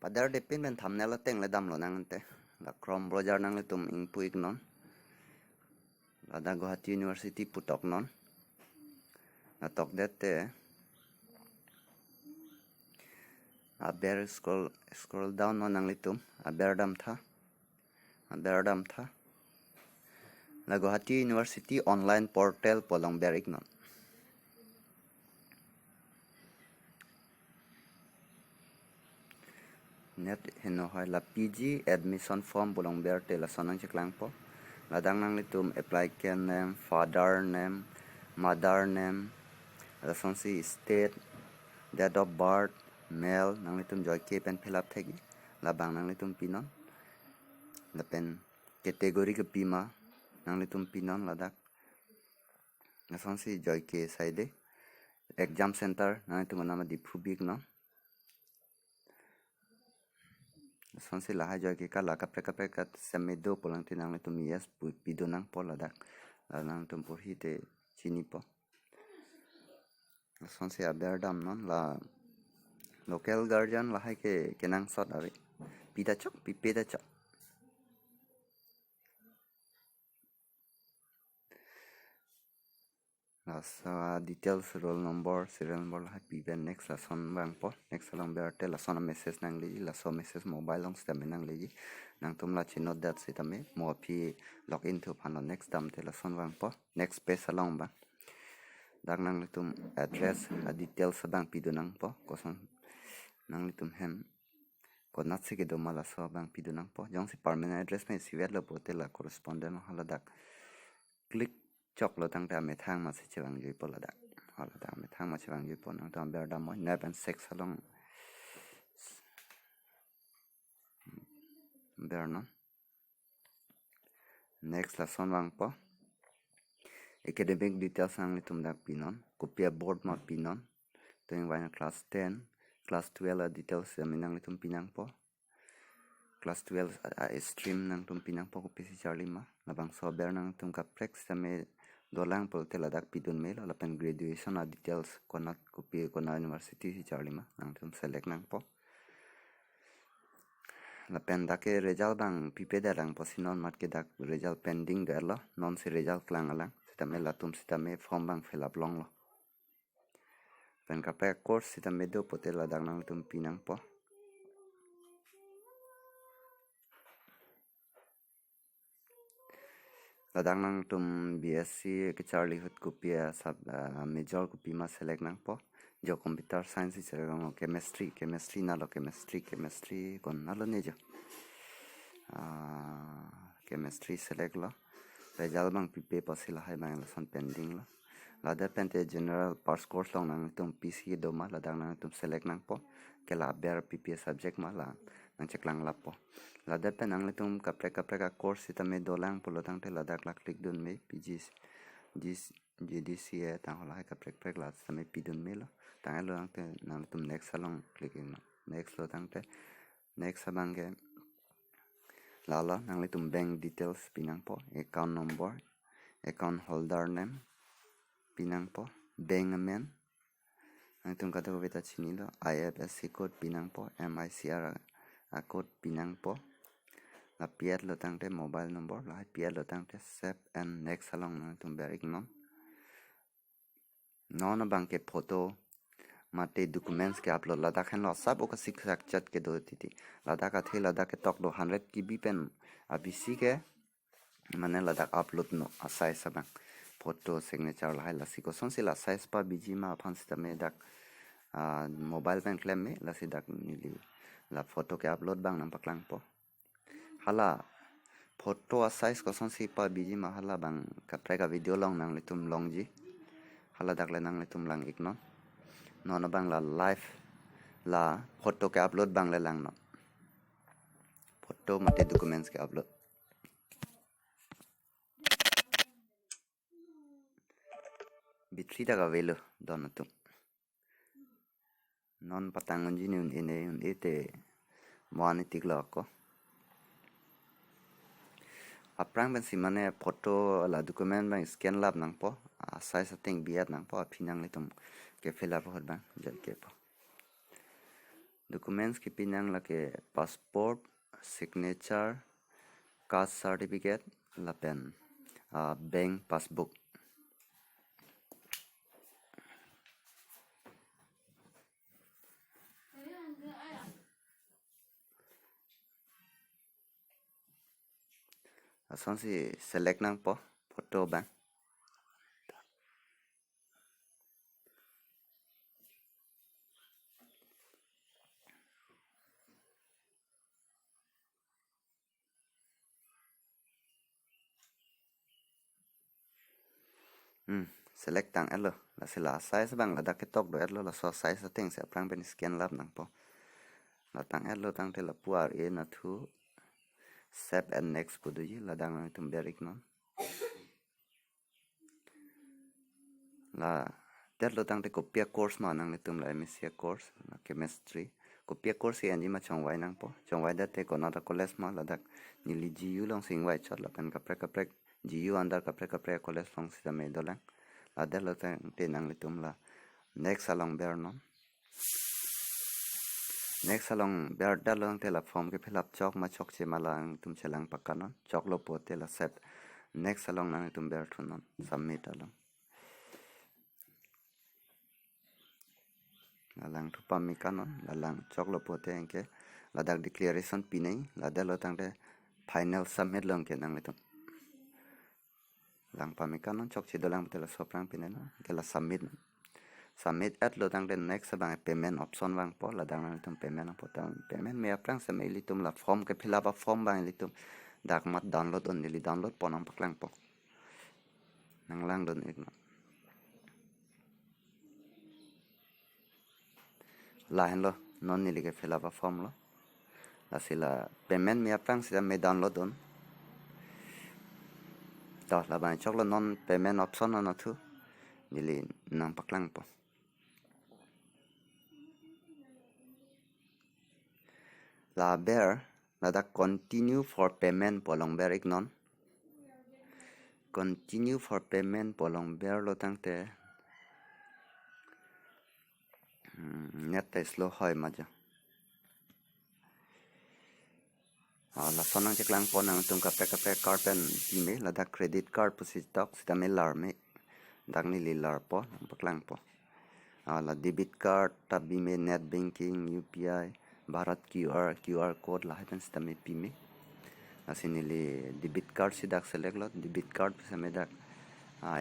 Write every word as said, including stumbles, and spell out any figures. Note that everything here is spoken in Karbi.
Adar depin pen thumbnail ateng le damlonang ante. La Chrome browser nanglitum ingpu iknon. Ladak Guwahati University pu toknon. La tokdet te aber scroll, scroll down non nanglitum. Aber damtha. Aber damtha. La Guwahati University online portal pu along ber iknon. Net heno hai la P G admission form pu along ber te lason nangcheklangpo. Ladak nanglitum applicant name, father name, mother name, lasonsi state, date of birth, male, nanglitum joike pen fill up thekji. Labang nanglitum pinon. Lapen category kepima nanglitum pinon ladak. Lasonsi joike saide. Exam center nanglitum anam Diphu bi iknon. Lasonsi lahai joike ka la kaprek kaprek ka seme do pulang te nanglitum yes pu pidun nangpo ladak. La nanglitum porhi te chinipo. Lasonsi aber damnon la local guardian lahai ke kenangsot ave. Pida chok, pipe da chok. Laso details, roll number, serial number lahai pipen next lason vangpo. Next along ber te lason message nangleji, laso message mobile along sitame nangleji. Nangtum la chinot dat sitame mo aphi login thu aphan lo next dam te lason vangpo. Next page along vang. Dak nanglitum address a details abang pidun nangpo. Koson nanglitum hem konatsi kedo ma laso abang pidun nangpo. Jongsi permanent address pen isivet lo pote la correspondent haladak click choklo tangte amethang masi chevangjuipo ladak. Haladak amethang masi chevangjuipo, nangtum aber damnon, nep and sex along bernon. Next lason vangpo. Academic details nanglitum dak pinon. Kopi a board ma pinon. Tuing vaina class ten, class twelve a details sitame nanglitum pi nangpo. Class twelve a, a stream nangtum pi nangpo kopisi charli ma. Labangso aber nangtum kaprek sitame dolang pulote ladak pidun melo, lapen graduation a details konat kopi kona university si charli ma nangtum select nangpo. Lapen dak ke result abang pipe da langpo si non mat ke dak result pending detlo, nonsi result klang alang. Sitame latum sitame form abang fill up longlo. Pen kaprek course sitame do pote ladak nangtum pi nangpo. Ladak nangtum B S C kecharli ahut kopi a sub, ah, major kopi ma select nangpo. Jo computer science si select nangpo, chemistry, chemistry na lo chemistry, chemistry kon na lo ne jo. Ah, chemistry select lo. Result abang pipe pusi lahai abang lason pending lo. Ladak pen te general first course along nangtum pisi do ma ladak nangtum select nangpo. Ke la aber pipe subject ma la nangcheklang lapo. Ladak pen nanglitum kaprek kaprek a course sitame dolang pulo tangte ladak la click dun me P G, G, G D C A tang halahai kaprek kaprek la sitame pidun melo. Tanglo tangte nanglitum next along click iknon. Next lo tangte next abang ke lalo nanglitum bank details pi nangpo, account number, account holder name pi nangpo, bank amen, nangtum kadokave ta chinilo, I F S C code pi nangpo, M I C R a code pi nangpo. La pi-et lo tangte mobile number, la pi-et lo tangte save and next along nangtum ber iknon. Non abang ke photo mate documents ke-upload ladak henlo, sap oka siksak chat kedo titi. Ladak athe ladak ketok do hundred K B pen abisi ke mane ladak upload non a size abang. Photo signature lahai lasi kosonsi la size pabiji ma aphan sitame dak, ah, mobile pen klem me lasi dak neli la photo ke-upload abang nangpaklangpo. Hala photo a size kosonsi pabiji ma hala abang kaprek a video along nanglitum longji. Haladak le nanglitum lang iknon. Non abang la live la photo ke-upload abang le langnon. Photo mate documents ke-upload. Bitri dak avelo don atum. Non patang unji ni un-e ne un-e te mo-an itik lo ako. Aphrang pensi mane photo la document abang scan lap nangpo, a size ateng bi-et nangpo, aphi nanglitum ke fill up ahut abang joikepo. Documents kipi nang lake passport, signature, caste certificate, lapen, ah, bank passbook. Lasonsi select nangpo photo abang. Hmm, select tang-etlo. Lasi la size abang ladak ketok do-etlo, laso size atengsi aphrang pen scan lap nangpo. La tang-etlo tangte lapu ar-e nathu save and next pu doji, ladak nanglitum ber-iknon. La detlo tangte kopi a-course ma nanglitum, la M S C a-course, la chemistry. Kopi a-course enji ma chongvai nangpo. Chongvai dette konat a-college ma, ladak neli G U alongsi ingvai chot lapen kaprek kaprek G U under kaprek kaprek a-college along sitame dolang. La detlo tangte nanglitum la next along bernon. Next along ber detlo tangte la form ke fill up chok ma chokche ma la nangtum chelang pakatnon. Choklo pote la save. Next along nangtum berthunon. Submit along. La langthu pame katnon, la lang choklo pote anke ladak declaration pinei, la detlo tangte final submit along ke nanglitum. Lang pame katnon, chokche dolang pote laso aphrang pineinon, anke la submit non. Submit-etlo tangte next abang payment option vangpo, ladak nanglitum payment nangpo tang, payment me aphrang sitame ilitum la form ke fill up a-form abang ilitum dak mat download un, neli download pon nangpaklangpo. Nang langdun-iknon. Lahenlo, non neli ke fill up a-form lo. Lasi la payment me aphrang sitame download un. To, labang choklo, non payment option non athu. Neli nangpaklangpo. La ber, ladak continue for payment pu along ber-iknon. Continue for payment pu along berlo tangte, hmm, net ta slow hoi ma jo. Ah, lason nangcheklangpo, nangtum kaprek kaprek card pen pime, ladak credit card pusi tok, sitame lar me. Dak neli larpo, nangpaklangpo. Ah, la debit card ta pime, net banking, U P I, Bharat Q R, Q R code lahai pen sitame pime. Lasi neli debit card si dak select lo, debit card sitame dak, ah,